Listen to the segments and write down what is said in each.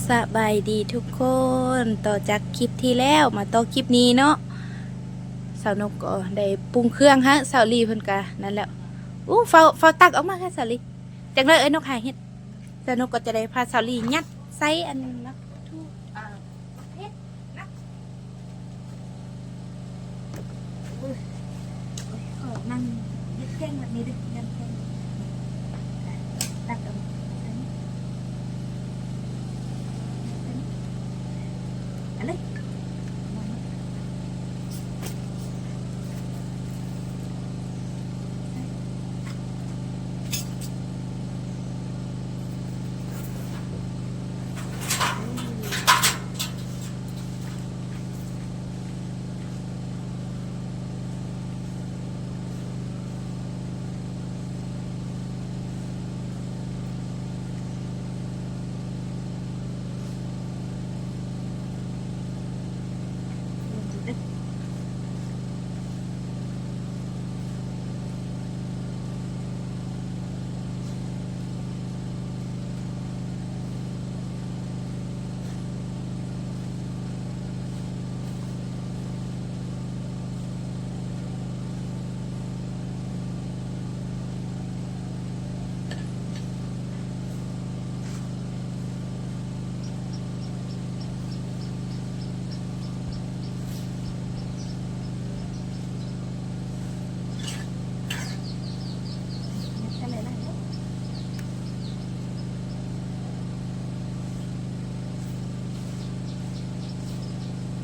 ສະບາຍດີທຸກຄົນ, ຕໍ່ຈາກຄລິບທີ່ແລ້ວ ມາຕໍ່ຄລິບນີ້ເນາະ. ສາວນົກກໍໄດ້ປຸງເຄື່ອງໃຫ້ສາວລີເພິ່ນກະນັ້ນແຫຼະ. ອູ້ ເຝົ້າ ເຝົ້າຕັກອອກມາເດີສາວລີ, ຈັ່ງໃດເອື້ອຍນົກຫາເຮັດ. ສາວນົກກໍຈະໄດ້ພາສາວລີຍັດໃສ່ອັນນັ້ນເນາະ. ໂອ້ຍ ໂອ້ຍ ຂໍນັ່ງເຮັດແກງແບບນີ້ເດີ້ ຍຳແກງ ຕັກເອົາໃສ່ນີ້ ໃສ່ນີ້ ເອົາເລີຍ.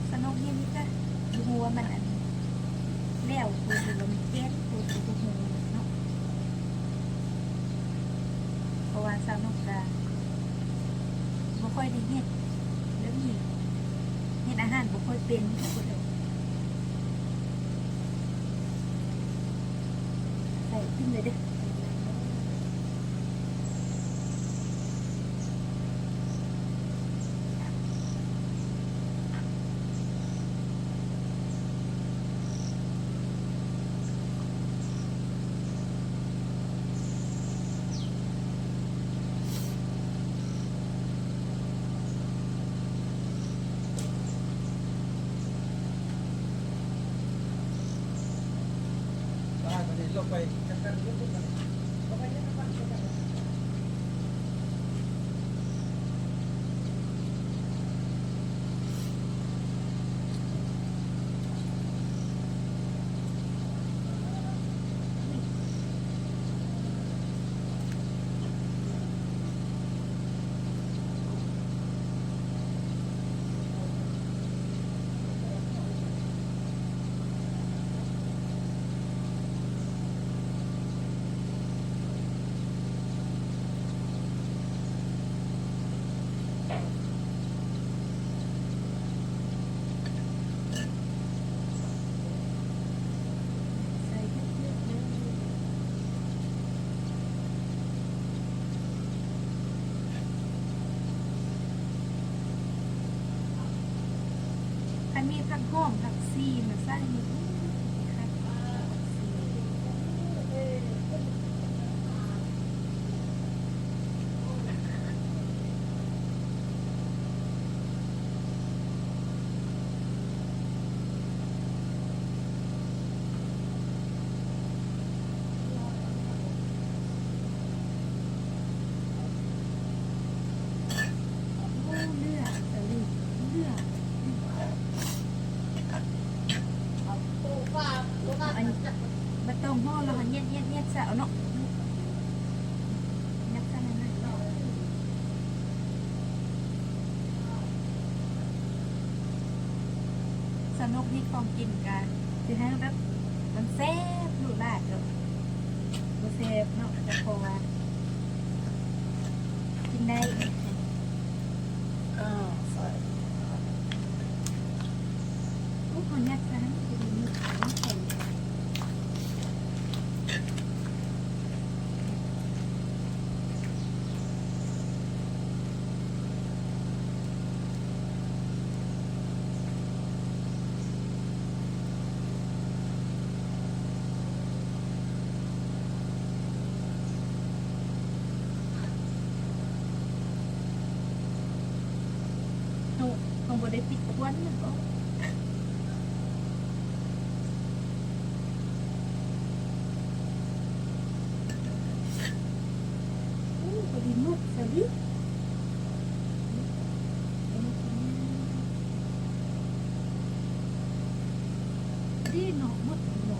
ສາວນົກເຫັນກະບໍ່ຮູ້ວ່າມັນອັນ ແລ້ວໂຕ ຫຼືວ່າມັນແກ່ນໂຕ ກະບໍ່ຮູ້ເນາະ. ເພາະວ່າສາວນົກກະບໍ່ຄ່ອຍໄດ້ເຮັດແບບນີ້ ເຮັດອາຫານບໍ່ຄ່ອຍເປັນ. ໃສ່ຂຶ້ນເລີຍເດີ້. ຄັນມີຜັກຫອມ ຜັກຊີມາໃສ່ນີ້ ໂອ້ຍ ຄັກ. ເຫຼືອ ເຫຼືອ ອັນ ບໍ່ຕ້ອງຫໍ່ແລ້ວ ຫຍັດໆໆໃສ່ເອົາເນາະ. ສາວນົກເຮັດຂອງກິນກະຊິໃຫ້ແບບມັນແຊບຫຼູຫຼາໂລດ. ບໍ່ແຊບເນາະ ກະພໍວ່າກິນໄດ້. ເອີ ໃສ່ ໂອ້ ຂໍຍັດຊະຫັ້ນ ຊິໄດ້ມີນ້ຳແຂງ. ເ ບໍ່ໄດ້ປິດຄວັນມັນບໍ່? ໂອ້ ພໍດີໝົດຊະລິ ດີເນາະ ໝົດເນາະ.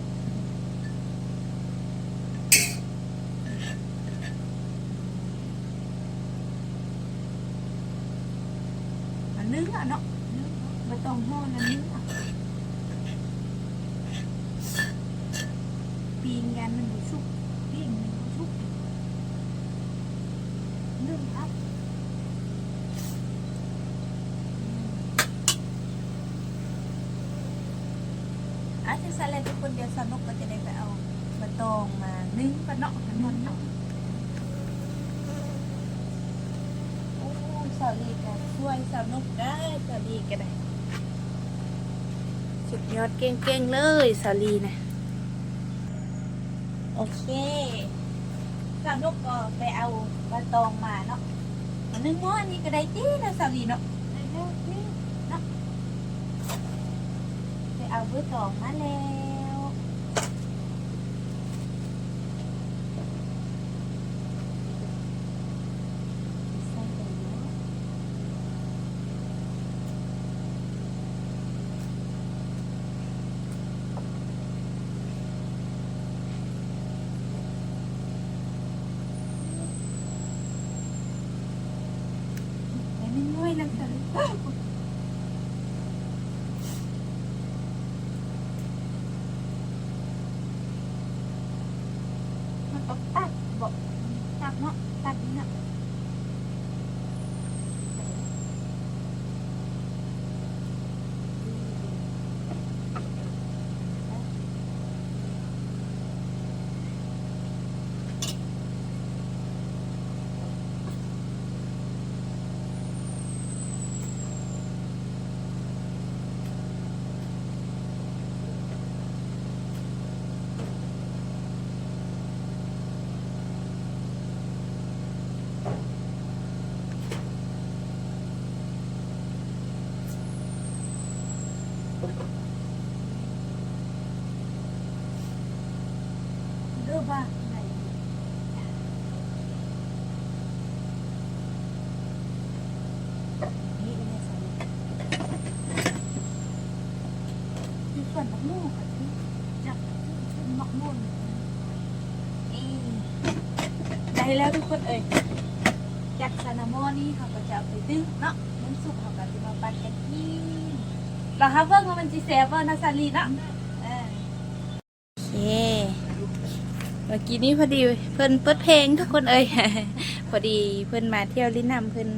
ອັນໜຶ່ງລະເນາະ ໜຶ່ງລະ ບໍ່ຕ້ອງຫໍ່ລະ ໜຶ່ງລະ ປີ້ງຢ່າງມັນບໍ່ສຸກ ປີ້ງມັນບໍ່ສຸກ ໜຶ່ງລະ. ອາ ຈັ່ງຊັ້ນແຫຼະທຸກຄົນ ດຽວສາວນົກກໍຈະໄດ້ໄປເອົາໃບຕອງມາໜຶ້ງກ່ອນເນາະ ໃຫ້ມັນເນາະ. ໂອ້ ສາວລີກໍຊ່ວຍສາວນົກໄດ້ ສາວລີກໍໄດ້ ສຸດຍອດ ເກັ່ງໆເລີຍສາວລີນະ. ໂອເຄ ສາວນົກກໍໄປເອົາໃບຕອງມາເນາະ ໜຶ້ງໝໍ້ນີ້ກໍໄດ້ຕິເນາະ ສາວລີເນາະ ໄດ້ແລ້ວຕິເນາະ ໄປເອົາໃບຕອງມາແລ້ວ ໃສ່ໄປເນາະ. ໃຫ້ມັນນ້ອຍນຳກັນ ມັນຕ້ອງຕັດບໍ? ຕັດເນາະ ຕັດນີ້ນະ. ເດີບາດໃດ ນີ້ແຫຼະ ຢູ່ສວນບັກໂມກະຊິຈັກ ບັກໂມກນີ້ ໄດ້ແລ້ວທຸກຄົນເອີຍ. ຈາກຊານາມໍນີ້ເຮົາກໍຈະເອົາໄປດຶງເນາະ ນ້ຳຊຸບເຮົາກໍຊິມາປັ່ນກັນກິນ ລອງຮັບເບິ່ງວ່າມັນຊິແຊບບໍ່ເນາະ ສາລີເນາະ. ເອີ ໂອເຄ ເມື່ອກີ້ນີ້ພໍດີເພິ່ນເປີດເພງທຸກຄົນເອີຍ ພໍດີເພິ່ນມາທ່ຽວຫຼິ້ນນຳ ເພິ່ນ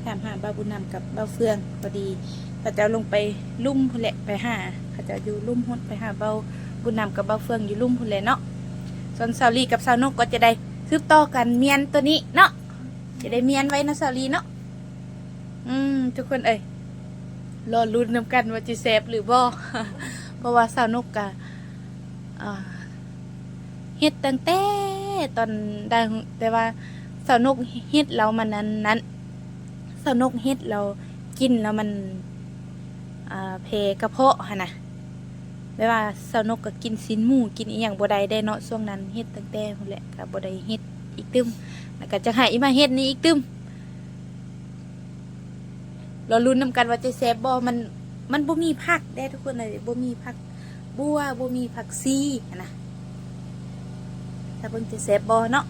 ຖາມຫາບ່າວບຸນນຳກັບບ່າວເຟືອງ ພໍດີເຂົາເຈົ້າລົງໄປລຸ່ມພຸ້ນແຫຼະ ໄປຫາ ເຂົາເຈົ້າຢູ່ລຸ່ມພຸ້ນ ໄປຫາບ່າວບຸນນຳກັບບ່າວເຟືອງຢູ່ລຸ່ມພຸ້ນແຫຼະເນາະ. ສ່ວນສາວລີກັບສາວນົກກໍຈະໄດ້ສືບຕໍ່ກັນມ້ຽນໂຕນີ້ເນາະ ຈະໄດ້ມ້ຽນໄວ້ເນາະ ສາວລີເນາະ. ອືມ ທຸກຄົນເອີຍ ລໍລຸ້ນນຳກັນວ່າຊິແຊບຫຼືບໍ່ ເພາະວ່າສາວນົກກະ ອ່າ ເຮັດຕັ້ງແຕ່ຕອນໃດ ແຕ່ວ່າສາວນົກເຮັດແລ້ວມັນອັນນັ້ນ ສາວນົກເຮັດແລ້ວກິນແລ້ວມັນ ອ່າ ແພ້ກະເພາະຫັ້ນນະ ແບບວ່າສາວນົກກໍກິນຊີ້ນໝູ ກິນອີ່ຫຍັງບໍ່ໄດ້ເດ້ເນາະ ຊ່ວງນັ້ນເຮັດຕັ້ງແຕ່ພຸ້ນແຫຼະ ກໍບໍ່ໄດ້ເຮັດອີກຕື່ມ ແລ້ວກໍຈະໃຫ້ມາເຮັດນີ້ອີກຕື່ມ. ລໍລຸ້ນນຳກັນວ່າຈະແຊບບໍ່ ມັນ ມັນບໍ່ມີຜັກເດ້ທຸກຄົນເອີຍ ບໍ່ມີຜັກບົ່ວ ບໍ່ມີຜັກຊີຫັ້ນນະ ຖ້າເບິ່ງຈະແຊບບໍ່ເນາະ.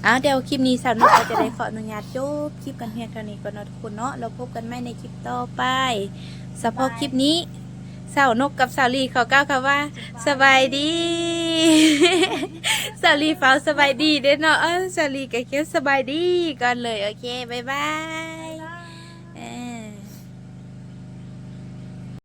ອ້າວ ດຽວຄລິບນີ້ສາວນົກກໍຈະໄດ້ຂໍອະນຸຍາດຈົບຄລິບກັນພຽງເທົ່ານີ້ກ່ອນເນາະທຸກຄົນເນາະ ແລ້ວພົບກັນໃໝ່ໃນຄລິບຕໍ່ໄປ. ສະເພາະຄລິບນີ້ ສາວນົກກັບສາວລີຂໍກ່າວຄຳວ່າ ສະບາຍດີ ສາວລີຟ້າວສະບາຍດີເດ້ເນາະ ເອີ ສາວລີກໍຂຽນສະບາຍດີກ່ອນເລີຍ ໂອເຄ ບາຍບາຍ.